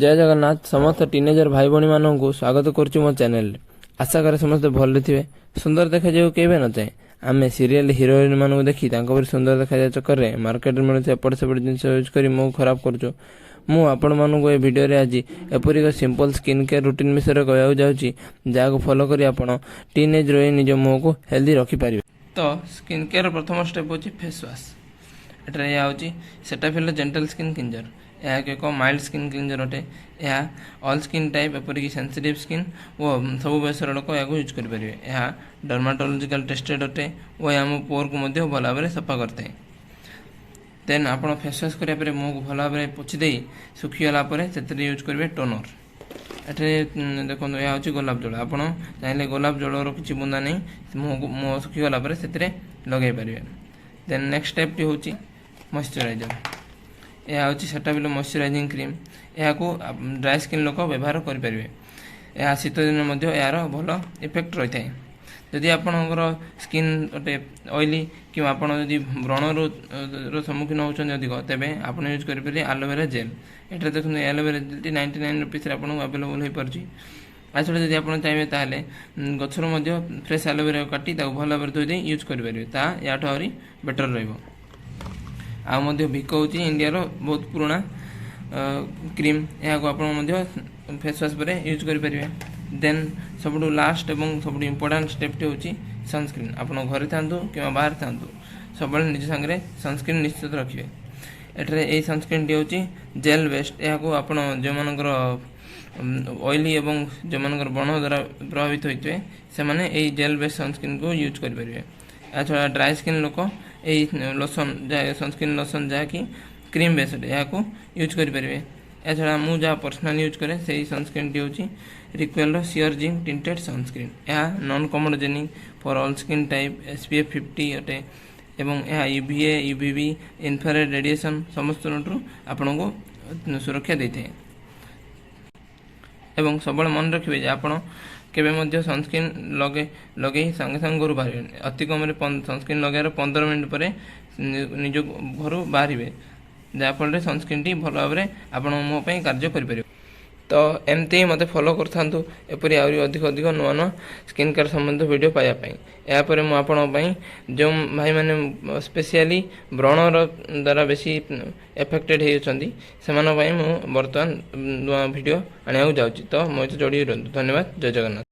ଜୟ ଜଗନ୍ନାଥ। ସମସ୍ତ ଟିନେଜର ଭାଇ ଭଉଣୀମାନଙ୍କୁ ସ୍ୱାଗତ କରୁଛି ମୋ ଚ୍ୟାନେଲରେ। ଆଶା କରେ ସମସ୍ତେ ଭଲରେ ଥିବେ। ସୁନ୍ଦର ଦେଖାଯିବାକୁ କେବେ ନ ଚାହେଁ? ଆମେ ସିରିଏଲ ହିରୋଇନ ମାନଙ୍କୁ ଦେଖି ତାଙ୍କ ପରି ସୁନ୍ଦର ଦେଖାଯିବା ଚକ୍କରରେ ମାର୍କେଟରେ ମିଳୁଥିବା ଏପଟ ସେପଟ ଜିନିଷ ୟୁଜ୍ କରି ମୁହଁ ଖରାପ କରୁଛୁ। ମୁଁ ଆପଣମାନଙ୍କୁ ଏ ଭିଡ଼ିଓରେ ଆଜି ଏପରି ଏକ ସିମ୍ପଲ୍ ସ୍କିନ୍ କେୟାର ରୁଟିନ୍ ବିଷୟରେ କହିବାକୁ ଯାଉଛି, ଯାହାକୁ ଫଲୋ କରି ଆପଣ ଟିନ୍ ଏଜ୍ରୁ ହିଁ ନିଜ ମୁହଁକୁ ହେଲ୍ଦି ରଖିପାରିବେ। ତ ସ୍କିନ୍ କେୟାର ପ୍ରଥମ ଷ୍ଟେପ୍ ହେଉଛି ଫେସ୍ ୱାଶ୍। ଏଠାରେ ଏହା ହେଉଛି ସେଟାଫିଲ୍ର ଜେଣ୍ଟଲ୍ ସ୍କିନ୍ କ୍ଲିଞ୍ଜର। ଏହା ଏକ ମାଇଲ୍ଡ ସ୍କିନ୍ କ୍ଲିଞ୍ଜର ଅଟେ। ଏହା ଅଲ୍ ସ୍କିନ୍ ଟାଇପ୍, ଏପରିକି ସେନ୍ସିଟିଭ୍ ସ୍କିନ୍ ଓ ସବୁ ବୟସର ଲୋକ ଏହାକୁ ୟୁଜ୍ କରିପାରିବେ। ଏହା ଡର୍ମାଟୋଲୋଜିକାଲ ଟେଷ୍ଟେଡ୍ ଅଟେ ଓ ଏହା ଆମ ପୋର୍କୁ ମଧ୍ୟ ଭଲ ଭାବରେ ସଫା କରିଥାଏ। ଦେନ୍ ଆପଣ ଫେସ୍ ୱାଶ୍ କରିବା ପରେ ମୁହଁକୁ ଭଲ ଭାବରେ ପୋଛି ଦେଇ ଶୁଖିଗଲା ପରେ ସେଥିରେ ୟୁଜ୍ କରିବେ ଟୋନର୍। ଏଠାରେ ଦେଖନ୍ତୁ, ଏହା ହେଉଛି ଗୋଲାପ ଜଳ। ଆପଣ ଚାହିଁଲେ ଗୋଲାପ ଜଳର କିଛି ବୁନ୍ଦା ନେଇ ମୁହଁକୁ, ମୁହଁ ଶୁଖିଗଲା ପରେ ସେଥିରେ ଲଗାଇ ପାରିବେ। ଦେନ୍ ନେକ୍ସଟ ଷ୍ଟେପ୍ଟି ହେଉଛି ମଇଶ୍ଚରାଇଜର୍। ଏହା ହେଉଛି ସେଟାଫିଲ୍ ମଇଶ୍ଚରାଇଜିଂ କ୍ରିମ୍। ଏହାକୁ ଡ୍ରାଏ ସ୍କିନ୍ ଲୋକ ବ୍ୟବହାର କରିପାରିବେ। ଏହା ଶୀତ ଦିନେ ମଧ୍ୟ ଏହାର ଭଲ ଇଫେକ୍ଟ ରହିଥାଏ। ଯଦି ଆପଣଙ୍କର ସ୍କିନ୍ ଗୋଟେ ଅଏଲି କିମ୍ବା ଆପଣ ଯଦି ବ୍ରଣରୁ ର ସମ୍ମୁଖୀନ ହେଉଛନ୍ତି ଅଧିକ, ତେବେ ଆପଣ ୟୁଜ୍ କରିପାରିବେ ଆଲୋଭେରା ଜେଲ୍। ଏଠାରେ ଦେଖନ୍ତୁ, ଆଲୋଭେରା ଜେଲ୍ଟି 99 ରୁପିସ୍ରେ ଆପଣଙ୍କୁ ଆଭେଲେବୁଲ୍ ହୋଇପାରୁଛି। ତା ଛଡ଼ା ଯଦି ଆପଣ ଚାହିଁବେ, ତାହେଲେ ଗଛରୁ ମଧ୍ୟ ଫ୍ରେଶ୍ ଆଲୋଭେରା କାଟି ତାକୁ ଭଲ ଭାବରେ ଧୋଇ ଦେଇ ୟୁଜ୍ କରିପାରିବେ। ତାହା ୟାଠୁ ଆହୁରି ବେଟର୍ ରହିବ। ଆଉ ମଧ୍ୟ ଭିକୋ ହେଉଛି ଇଣ୍ଡିଆର ବହୁତ ପୁରୁଣା କ୍ରିମ୍। ଏହାକୁ ଆପଣ ମଧ୍ୟ ଫେସ୍ ୱାଶ୍ ପରେ ୟୁଜ୍ କରିପାରିବେ। ଦେନ୍ ସବୁଠୁ ଲାଷ୍ଟ ଏବଂ ସବୁଠୁ ଇମ୍ପୋର୍ଟାଣ୍ଟ ଷ୍ଟେପ୍ଟି ହେଉଛି ସନସ୍କ୍ରିନ୍। ଆପଣ ଘରେ ଥାଆନ୍ତୁ କିମ୍ବା ବାହାରେ ଥାଆନ୍ତୁ, ସବୁବେଳେ ନିଜ ସାଙ୍ଗରେ ସନସ୍କ୍ରିନ୍ ନିଶ୍ଚିତ ରଖିବେ। ଏଠାରେ ଏଇ ସନସ୍କ୍ରିନ୍ଟି ହେଉଛି ଜେଲ୍ ବେସ୍ଡ। ଏହାକୁ ଆପଣ ଯେଉଁମାନଙ୍କର ଅଏଲି ଏବଂ ଯେଉଁମାନଙ୍କର ବ୍ରଣ ଦ୍ୱାରା ପ୍ରଭାବିତ ହୋଇଥିବେ, ସେମାନେ ଏଇ ଜେଲ୍ ବେସ୍ ସନସ୍କ୍ରିନ୍କୁ ୟୁଜ୍ କରିପାରିବେ। ଏହାଛଡ଼ା ଡ୍ରାଏ ସ୍କିନ୍ ଲୋକ ଏଇ ଲୋସନ୍, ଯାହା ସନସ୍କ୍ରିନ୍ ଲୋସନ୍, ଯାହାକି କ୍ରିମ୍ ବେସ୍ ଅଟେ, ଏହାକୁ ୟୁଜ୍ କରିପାରିବେ। ଏହାଛଡ଼ା ମୁଁ ଯାହା ପର୍ସନାଲି ୟୁଜ୍ କରେ, ସେଇ ସନସ୍କ୍ରିନ୍ଟି ହେଉଛି ରିକ୍ୱେଲ୍ର ସିୟର୍ ଜିଙ୍କ୍ ଟିଣ୍ଟେଡ୍ ସନସ୍କ୍ରିନ୍। ଏହା non comedogenic, for all skin type, SPF 50 ଅଟେ ଏବଂ ଏହା UVA, UVB, infrared radiation ସମସ୍ତଙ୍କଠୁ ଆପଣଙ୍କୁ ସୁରକ୍ଷା ଦେଇଥାଏ। ଏବଂ ସବୁବେଳେ ମନେ ରଖିବେ ଯେ ଆପଣ କେବେ ମଧ୍ୟ ସନସ୍କ୍ରିନ୍ ଲଗେଇ ସାଙ୍ଗେ ସାଙ୍ଗେ ଘରୁ ବାହାରିବେନି। ଅତି କମରେ ସନସ୍କ୍ରିନ୍ ଲଗାଇବାର 15 ମିନିଟ୍ ପରେ ନିଜ ଘରୁ ବାହାରିବେ, ଯାହାଫଳରେ ସନସ୍କ୍ରିନ୍ଟି ଭଲ ଭାବରେ ଆପଣଙ୍କ ମୁହଁ ପାଇଁ କାର୍ଯ୍ୟ କରିପାରିବ। ତ ଏମିତି ହିଁ ମୋତେ ଫଲୋ କରିଥାନ୍ତୁ ଏପରି ଆହୁରି ଅଧିକ ଅଧିକ ନୂଆ ନୂଆ ସ୍କିନ୍ କେୟାର ସମ୍ବନ୍ଧିତ ଭିଡ଼ିଓ ପାଇବା ପାଇଁ। ଏହାପରେ ମୁଁ ଆପଣଙ୍କ ପାଇଁ, ଯେଉଁ ଭାଇମାନେ ସ୍ପେସିଆଲି ବ୍ରଣର ଦ୍ୱାରା ବେଶୀ ଏଫେକ୍ଟେଡ଼ ହେଇଅଛନ୍ତି, ସେମାନଙ୍କ ପାଇଁ ମୁଁ ବର୍ତ୍ତମାନ ନୂଆ ଭିଡ଼ିଓ ଆଣିବାକୁ ଯାଉଛି। ତ ମୋ ସହିତ ଯୋଡ଼ି ରୁହନ୍ତୁ। ଧନ୍ୟବାଦ। ଜୟ ଜଗନ୍ନାଥ।